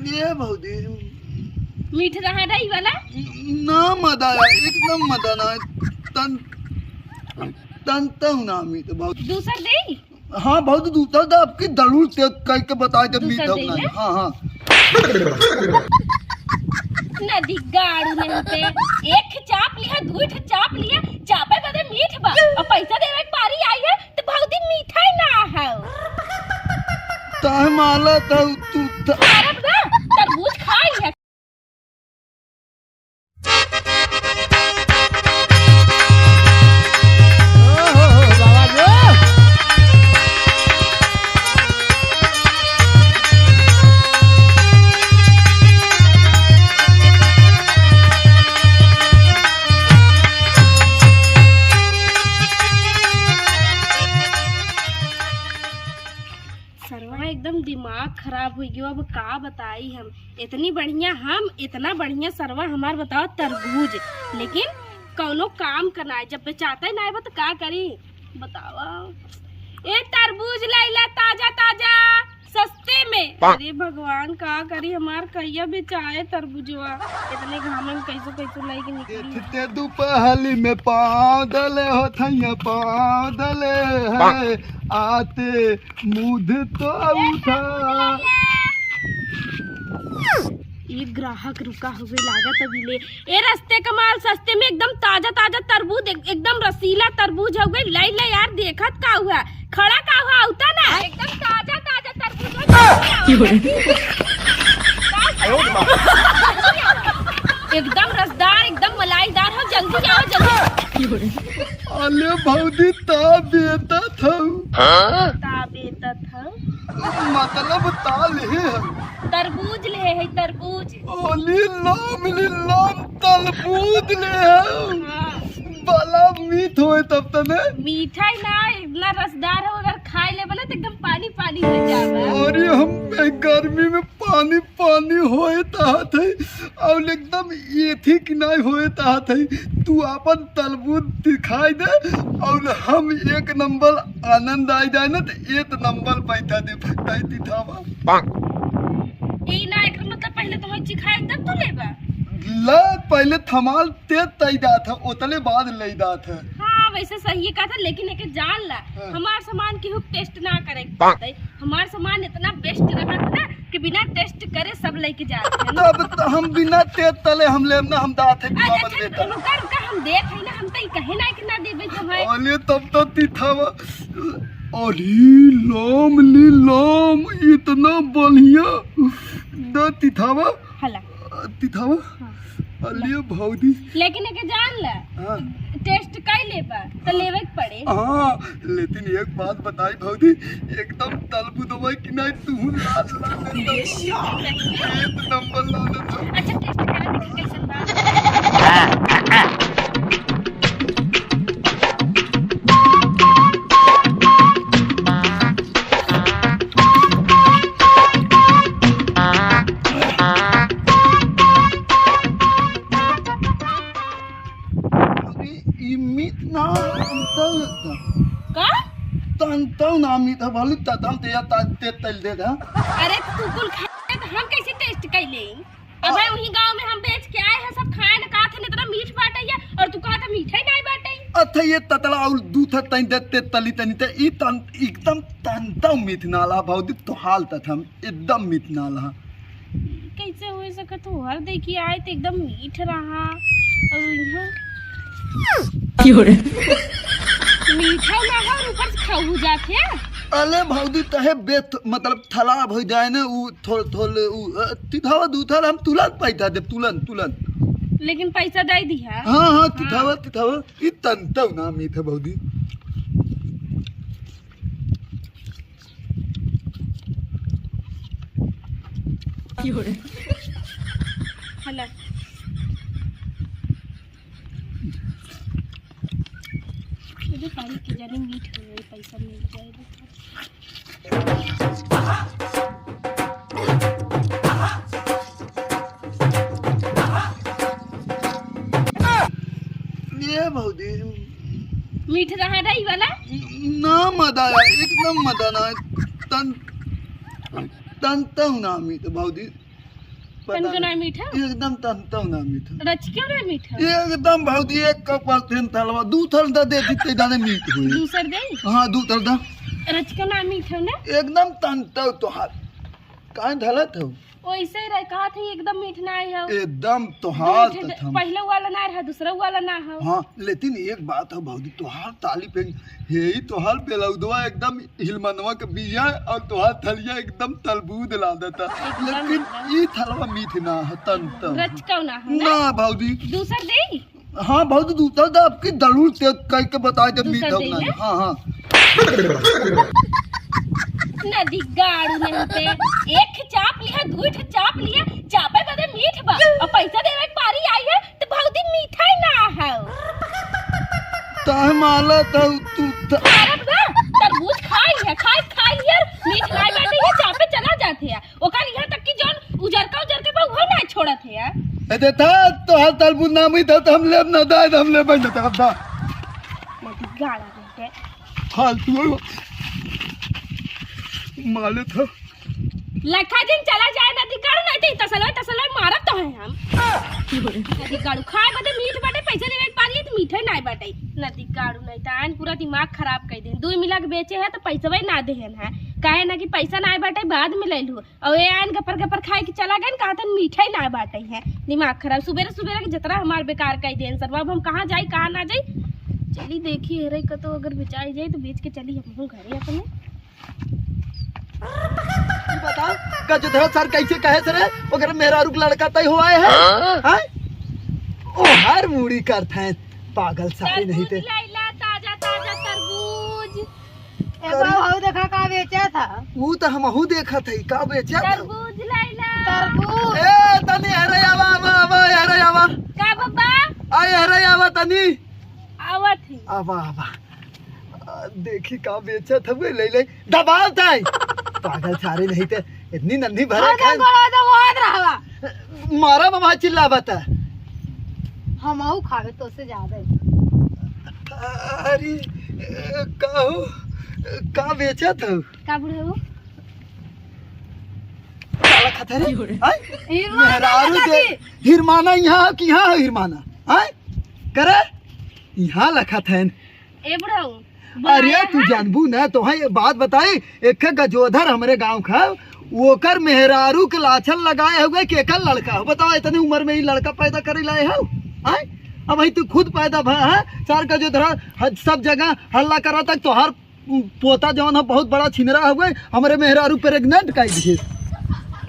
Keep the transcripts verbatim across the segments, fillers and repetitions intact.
ए भौजी। मीठ रहा ना ई वाला? ना मदा आया, एकदम मदा ना आया। तन, तन तऊ ना मीठ भौजी। दूसर देई? हाँ भौजी, दूसर दे, आपकी जरूर से कह के बताए जब मीठ दूसर हो देई ना। ना। हाँ, हाँ। नदी गाड़ू नहीं पे। एक चाप लिया, दू ठे चाप लिया, चापे बदे मीठ बा। और पैसा देवे के पारी आई है, तो भौजी मीठा ही ना है। तह माला तू, तू त- अरे बा, तरबूज खाई है। सरवा एकदम दिमाग खराब होइ गयो। अब का बताई हम, इतनी बढ़िया हम, इतना बढ़िया सरवा हमार, बताओ, तरबूज, लेकिन कौनो काम का नाई। जब बेचाते नाई बा तो का करी, बतावा। ए तरबूज लैला ताजा ताजा, सस्ते में। अरे भगवान, का करी, हमार कहिया बेचाए तरबूजवा, इतने घाम में कैसो कैसो लैके निकली। देखते दुपहली में पाँव दले हो थैया, पाँव दले है, आते मुध तो उठा। ये ग्राहक रुका हुए लागत अभी ले। ए रस्ते का माल सस्ते में, एकदम ताजा ताजा तरबूज, एक-, एकदम रसीला तरबूज हो गई। लाई ले यार, देखत का हुआ, खड़ा का हुआ, उता ना। एकदम ताजा ताजा तरबूज हो गई। एकदम रसदार, एकदम मलाईदार हो, जल्दी आओ, जल्दी। अले भौजी, ता बेता था। हाँ? ता बेता था। मतलब ता ले हम। तरबूज ले है, तरबूज। ओली लोम ली लोम तरबूज ले हम। हाँ। बला मीठ होए तब तने। मीठा ही ना, इतना रसदार हो, अगर खाए ले बना तो एकदम पानी पानी हो जावा। अरे हम गर्मी में पानी पानी होए चाहत है और एकदम एथी कि नाई होए चाहत है। तू आपन तरबूज दिखाई दे और हम एक नंबर आनंद आई जाए ना, तो एक नंबर पैसा दे फटाई दिखावा। ई ना, एकर मतलब पहले तो हम चिखाए तब तो लेबा। ला, पहले थमाल ते तई दात है, उतले बाद ले दात है। हाँ, वैसे सही है कहा था, लेकिन एके जान ला, हाँ। हमार सामान केहू टेस्ट ना करे के पड़ता है। हमार सामान इतना बेस्ट रहा था ना कि बिना टेस्ट करे सब लेके जाते हैं। तब तो हम बिना टेस्ट तले हम लेब ना, हम दात है अच्छा, दुआ अच्छा, बदले तले। रुका, रुका, हम देत है ना, हम तो ई कहे ना कि ना देबे तो है। अरे तब तो तिथावा, अरे लोम ली लोम, इतना बढ़िया द तिथावा। हला। तिथावा। हाँ। अलियो भौजी। लेकिन एके जान ले, हाँ। टेस्ट कई लेबा, तो लेवे के पड़े। हाँ, लेकिन एक बात बताई भौजी, एकदम तलबुदवा कि नहीं, तू लाल लाल एकदम एक नंबर लाल एकदम। अच्छा, टेस्ट करा, देखी कैसन बा। अरे, ई मीठ ना, तंतौ एकदम। का? तंतौ ना मीठ है, भले ततम ते या ता-, ते तल दे दा। अरे, तू कुल खाए तो हम कैसे टेस्ट कर ले? अब अ- भाई, वही गांव में हम बेच के आए हैं, सब खाए न, कहा थे, इतना मीठ बाटे ये, और तू कहा था, मीठा ही नहीं बाटे। अच्छा, ये ततला और दूध है, तनी दे, ते तली तनी ते, ई तन-, एकदम तंतौ मीठ नाला, भौजी, तो हाल तक हम एकदम मीठ नाला। कैसे हो सकत हो? हर देखी आए तो एकदम मीठ रहा और यहाँ क्यों रे? मीठा ना हो और ऊपर से खाऊ जात है। अले भौजी तहे बेत मतलब थलाब हो जाए ना, उ थोल थोल उ, अ, तिथावा दूथल हम तुरंत पैसा देब, तुरंत, तुरंत। लेकिन पैसा दे दिया। हाँ, हाँ, तिथावा, हाँ। तिथावा। ई तंतौ ना मीठ है भौजी। क्यों रे? हला। ये पानी के जाने मीठ हो गए, पैसा मिल जाएगा। ये भौजी। मीठ रहा ना ई वाला? ना मजा आया, एकदम मजा ना आया। तन, तंतौ ना मीठ भौजी। पता तनको नहीं। ना मीठा? एकदम तनतौ ना मीठा। रचिकौ ना मीठा? एकदम भौजी, एक का परसेंट थलवा, दू थल दा देती ते जाने मीठ होई। दूसर दे? हाँ, दू थल दा। रचिकौ ना मीठा ना? एकदम तनतौ तोहार। काहे धलत हो? वैसे ही रह, कहा थे एकदम मीठ ना आए हो। एकदम तोहार मीठ त द-, हम। पहले वाला ना रहा, दूसरा वाला ना हो। हाँ, लेकिन एक बात हो भौजी, तोहार ताली पे हे ही तोहार बेलौदवा एकदम हिलमनवा के बिया और तोहार थलिया एकदम तरबूज लागता। एकदम लेकिन एकदम। ई थलवा मीठ ना हो, तनतौ। रचिकौ ना हो ना? ना भौजी। दूसर दे? हाँ भौजी, दूसर दे, आपकी दलूल से कह के बता दे, दूसर मीठ हो दे ना। ना? हाँ, हाँ। नदी गाड़ू नहीं ते। एक चाप लिया, दू ठे चाप लिया, चापे बदे मीठ बा। और पैसा देवे के पारी आई है, तो भौजी मीठा ही ना हो। तह माला तू त- भारत ना, तरबूज खाई है, खाई, खाई है, मीठ ना बैठे है, चापे चला जाते हैं। ओकर यहाँ तक कि जौन उजरका उजरके बा, उहो ना छोड़त है यार। ए, दे ता, तोहार तरबूज ना मीठ हो, तो हम लेब ना, दाई, हम लेब ना, तब दा। नदी गाड़ा रहते। फालतू हो। माले था। लखा दिन चला जाए नदी गाड़ू, नहीं तो तसलवे, तसलवे मारब तो है हम। नदी गाड़ू खाए बदे मीठ बाटे, पैसा देवे के पारी है, तो मीठे ना बाटे। नदी गाड़ू नहीं तो आन पूरा दिमाग खराब कर दे। दू मिला के बेचे है, तो पैसवे ना देहन है। काहे ना कि पैसा ना बाटे, बाद में ले लू। और ये आन गपर गपर खाए के चला गए, कहा था मीठा ही ना बाटे है। दिमाग खराब, सुबेरे सुबेरे के जतरा हमार बेकार कर देन सरवा। अब हम कहाँ जाई, कहाँ ना जाई? चली देखी हेरे का तो अगर बेचाई जाई तो बेच के चली हमहू घरे अपने। तू बता, गजोधरा सर कैसे कहे सर है? ओकर मेहरारू के लड़का तय हुआ है? हाँ? हाँ? ओ हर मूड़ी करत है, पागल सारे नहीं ते। तरबूज लाइला, ताजा ताजा तरबूज। ए बाबू, हऊ देखा का बेचा था? ऊ तो हमहू देखत हई, का बेचा था? तरबूज लाइला। तरबूज। ए, तनी हरे आवा, आवा, आवा, हरे आवा। का बाबा? आए हरे आवा तनी। आवत ही। आवा, आवा। आ, देखी का बेचा था, वे ले ले। दबाव ताई। पागल सारे नहीं ते, इतनी नन्ही भरे अरे खाए। बड़ा दबाव रहवा। मारा बाबा चिल्ला बता। हमहू खावे तो से ज्यादा ही। अरे, का हो? का बेचत हो? का बुढ़ऊ? काला खात है रे? आय? हिरमाना मेहरारू लखा दे, थी। हिरमाना यहाँ कि यहाँ है हिरमाना? आय? करे? यहाँ लखत है। ए बुढ़ऊ, अरे बुलाया तू है? जानबू ना, तो हाँ ये बात बताई, एक गजोधर हमरे गाँव का, ओकर मेहरारू के लाछन लगाए हुए केकर लड़का हो? बताओ, इतनी उम्र में ही लड़का पैदा करे लाए हो? आय? अब भाई तू खुद पैदा भा है, चार गजोधर ह-, सब जगह हल्ला करा तक तोहार पोता जौन है बहुत बड़ा छिनरा हुए, हमरे मेहरारू प्रेग्नेंट कर दिए।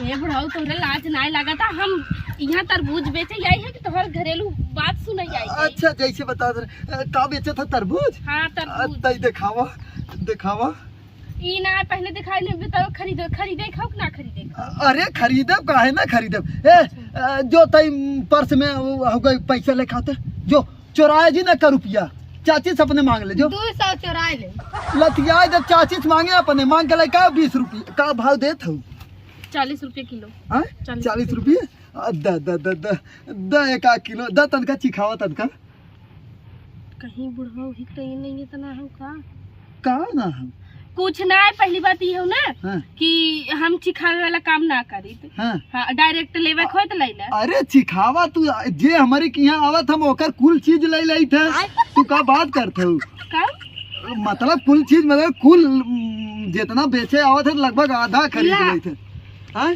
ए बुढ़ऊ, तोहरे लाज नाय लागता? हम यहाँ तरबूज बेचे आई है कि तोहर घरेलू बात सुने आई है? अच्छा, जैसे बता दे, अ, का बेचत है तरबूज? हाँ, तरबूज। अ, तई देखावा, देखावा। ई ना, पहले दिखाई ले, बताओ, खरीदे, खरीदे खाओ कि ना खरीदे खाओ? अरे, खरीदब काहे ना खरीदब? ए, अ, जो तई पर्स में वो हो गई, पैसा लेखा थे, जो चोराए जी ना का रुपया, चाची से अपने मांग ले जो। दो सौ चोराए ले। लतियाए जब चाची से मांगे अपने, मांग के ले का बीस रुपया, का भाव देत हो? चालीस रुपये किलो। हाँ? चालीस चालीस रुपये? रुपये? आ, द, द, द, द, द एक आध किलो, द तनका चिखावा तनका। कहीं बुढ़ऊ ही कहीं नहीं इतना हो का? का ना हम? कुछ ना है, पहली बात ये हो ना हाँ। कि हम चिखावे वाला काम ना करी। हाँ। हाँ, डायरेक्ट लेवे के होय त ले ले। अरे चिखावा तू, जे हमरे के यहाँ आवत हम ओकर कुल चीज ले लेत है। आय। तू का बात करत हो? का? मतलब कुल चीज मतलब कुल, उम, जितना बेचे आवत है लगभग आधा खरीद ला। लेत है। हाँ?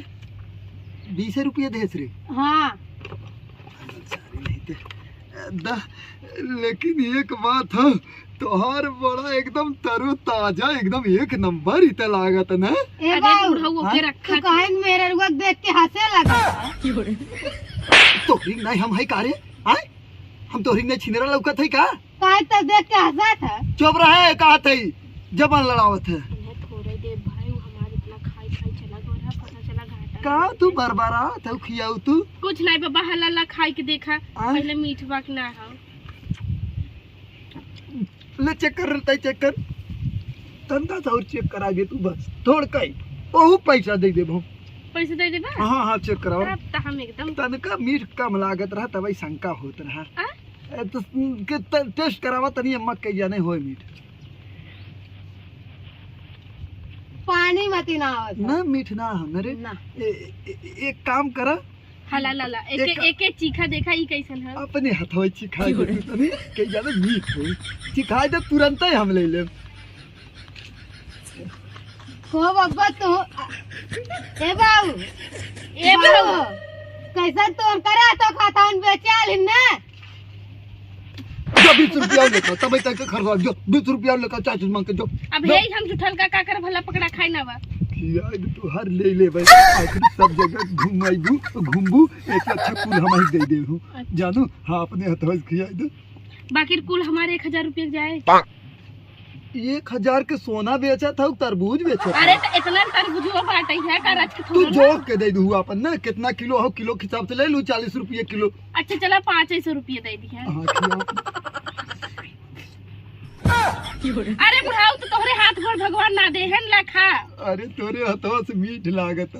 बीस रुपये देस रे। हाँ। सारी नहीं दे। द-, लेकिन एक बात है, तोहार बड़ा एकदम तरोताजा, एकदम एक नंबर इते लागत न। ए अरे बाबू, बुढ़ऊ, ओके हाँ? रखा तू काहे मेरे रुआ देख के हंसे लगा? तोहरी नहीं हम है का रे? आय? हम तोहरी नहीं छिनरा लौकत है का? काहे तो देख के हंसत है? चुप रहे, कहत है, जबान लड़ावत है। इन्हें थोड़े दे भाई, वो हमारे इतना खाई खाई चला गया, पता चला घाटा का लग तू गया। बरबरात है, खियाऊ तू? कुछ नहीं बाबा, हल्ला ला खाई के देखा, आय? पहले मीठ बाक ना हो। ले चेक कर, तई चेक कर। तनका से और चेक करा गे तू बस। थोड़ कई। ओहू पैसा दे देबो। पैसा दे देबा? हाँ, हाँ, चेक कराओ। तब त हम एकदम तनका मीठ कम लागत रहा, तबई शंका होत रहा। आ? ए, तो के त-, टेस्ट करावा तनी अम्मा के जाने होए मीठ। पानी मती ना आवत है। ना, मीठ ना हो, ना रे। ना। ए, ए, ए, एक काम करा, ला, ला, ला, एके, एक एके चीखा देखा, ई कैसन है? अपने हथवा चीखा के तू तनी, कई ज्यादा मीठ हो। चीखा दे, तुरंत ही हम ले लेब। हो बब्बा तू, ए बाबू, ए बाबू। बाबू, कैसन तोर करे तो खाता उन बेचे आलिन ने? जो बीस रुपया लेकर, तब तक के खर्चा, जो बीस रुपया लेकर चालीस मांग के जो, अब जो। हे हम जुठल का, का कर भला पकड़ा खाए ना बा। खिया दे तू हर ले ले भाई, आखिर सब जगह घुमाइबू, घूमबू, एक अच्छा कुल हम ही दे दे हूँ। अच्छा। जानू, हाँ, अपने हथवा से खिया दे। बाकी कुल हमारे एक हजार रुपये जाए। एक हजार के सोना बेचत हऊ, तरबूज बेचत हऊ। अरे, तो इतना तरबूजवा बाटे है का, रच के तू थोड़ा ना। जोक के दे दू अपन ना, कितना किलो हो, किलो के हिसाब से ले लू, चालीस रुपये किलो। अच्छा, चला, पाँच सौ रुपये दे दी है। हाँ, खिया। अरे बुढ़ाऊ, तो तोहरे हाथ गोड़ भगवान ना देहन, ला खा। अरे, तोरे हथवा से मीठ लागत।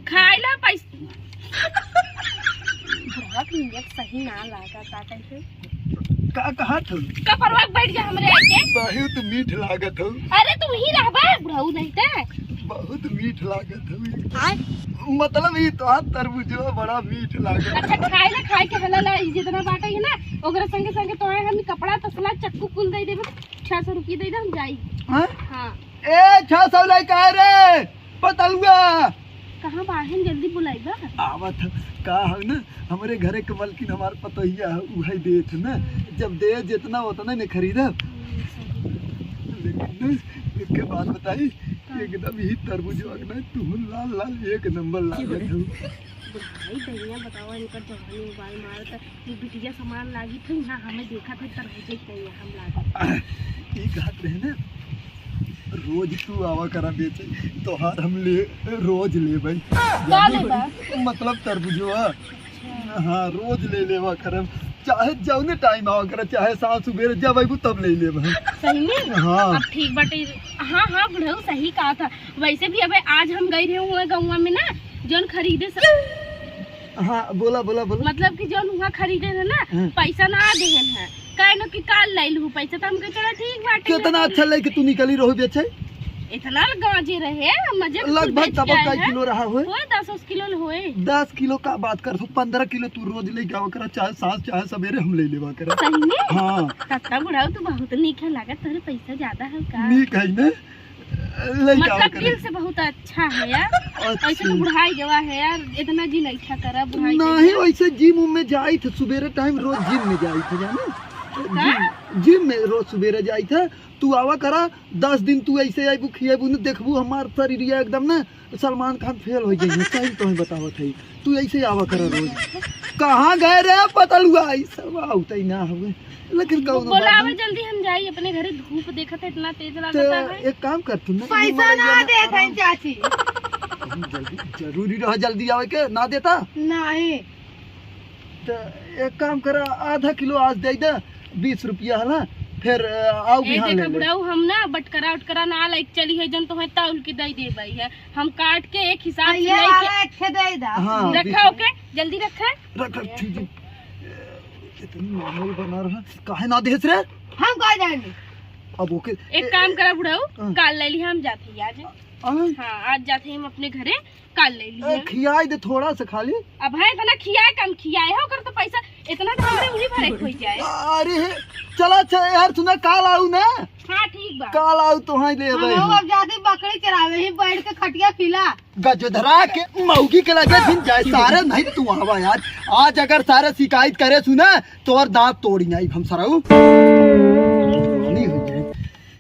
खाइला पैस-, बुढ़वा के नियत सही ना लागत बा, कैसे? का कहत हो? कपरवा के बैठ जा हमरे आके। बहुत मीठ लागत हो। अरे तू ही रहबा, बुढ़ऊ नहीं ते। बहुत मीठ लागत हो। आय। मतलब ई तोहार तरबूजवा बड़ा मीठ लागत। अच्छा खाइला, खाए के हला ला, ई जितना बाटे है ना, ओकरे संगे संगे तोहे हम कपड़ा, तसला, चक्कू कुल दे देबे। छह सौ रुपये दे दे, हम जाई। हाँ? हाँ। ए, छह सौ लाई काहे रे? पतलुआ। कहाँ बा? हम जल्दी बुलाइबा। आवत ह। का है ना, हमरे घरे के मलकिन हमार पतोहिया है, उहे देत है ना। जब दे जितना उतना ने खरीदब। हम्म, सही। लेकिन ना, एक बात बताई, हाँ। एकदम ही तरबूजवा के ना, तू लाल लाल एक नंबर लागत हो। बुढ़ाई दहिया बतावा, इनकर जवानी उबाल मारत। ये बिटिया समान लागी थे, यहाँ हमें देखा थे, तरह के कहीं हम लागत। ई कहत रहे ना, रोज तू आवा करा बेचे, तोहार हम ले, रोज लेबै। का लेबा? मतलब तरबुजवा। अच्छा। हाँ, रोज ले लेवा करब, चाहे जौने टाइम आवा करा, चाहे साँझ सुबेरे जब अइबू तब ले लेब हम। सही में? हाँ। अब ठीक बाटे। हाँ, हाँ, बुढ़ऊ सही कहा था। वैसे भी अबे आज हम गई रहे हुए गौवा में ना, जौन खरीदे से हाँ, बोला, बोला, बोला। मतलब कि जौन उहाँ खरीदे रहे ना, हाँ। पैसा ना देहन है। काहे न कि काल लाइल हूँ पैसा, तो हम कहे, "चला ठीक बाटे।" कितना अच्छा लेके तू निकली रहो बेचे? इतना गांजे रहे, मजे में कुल लगभग बेच तब के आए कई हैं। किलो रहा होए? होए, दस ओस किलो होए। दस किलो का बात करत हो, पन्द्रह किलो तू रोज लेके आवा करा, चाहे साँझ, चाहे सबेरे हम ले लेवा करा। सही में? हाँ। तब बुढ़ऊ तू बहुत नीक है, लागत तोहरे पैसा ज्यादा है का? नीक है ना? लइका मतलब करे। दिल से बहुत अच्छा है यार। अच्छा। ऐसे तो बुढ़ाई गवा है यार, इतना जिन अच्छा करा, बुढ़ाई नहीं, गवा। वैसे जिम उम में जाई थे, सुबेरे टाइम रोज जिम में जाई थे, जाने? का? जिम, जिम में रोज सुबेरे जाई थे। तू आवा करा, दस दिन तू ऐसे आइबू, खियाबू न, देखबू हमार शरीरिया एकदम ना सलमान खान फेल हो जाइए, सही तोहे बतावत है। तू ऐसे आवा करा रोज। कहाँ गए रे पतलुआ? ई सरवा उतई ना हवे। लेकिन कौनो बात बोलावे नहीं। जल्दी हम जाई अपने घरे, धूप देखत है इतना तेज तो लागता है। एक काम कर तू ना, पैसा ना देत है चाची। जल्दी, जरूरी रहा जल्दी आवे के, ना देता? नहीं। तो एक काम करा, आधा किलो आज दे दे, बीस रुपया है ना, फिर, अ, आओ ए, बिहान देखा ले ले। बुढ़ऊ, हम ना बटकरा उटकरा ना लाइक चली है, जन तोहे तौल के दे दे भाई है, हम काट के एक हिसाब से ये लेके वाला एक ठे दे दा। हाँ, रखा बीस। ओके, जल्दी रखा। रख, रख, ठीक है। इतनी माहौल बना रहा, काहे ना देस रे? हम कहाँ जाएंगे? अब ओके। एक काम करा बुढ़ऊ, हाँ। काल ले ली, हम जाते ही आज। हाँ। हाँ, आज जाते ही हम अपने घरे, काल ले ली ए, हम। खियाई दे थोड़ा सा खाली। अब है इतना खियाए, कम खियाए है, ओकर तो पैसा इतना तो हमरे उही भरे हो जाए। अरे, चला, अच्छा, यार, सुना, काल आऊ ना? हाँ, ठीक बा। काल आऊ तो हाँ ले हम भाई। अब जाते बकरी चरावे ही, बैठ के खटिया खिला। गजधरा के मौगी के लगे दिन जाए सारे नहीं तू आवा यार। आज अगर सारे शिकायत करे सुना तो और दांत तोड़ी नहीं हम सरऊ।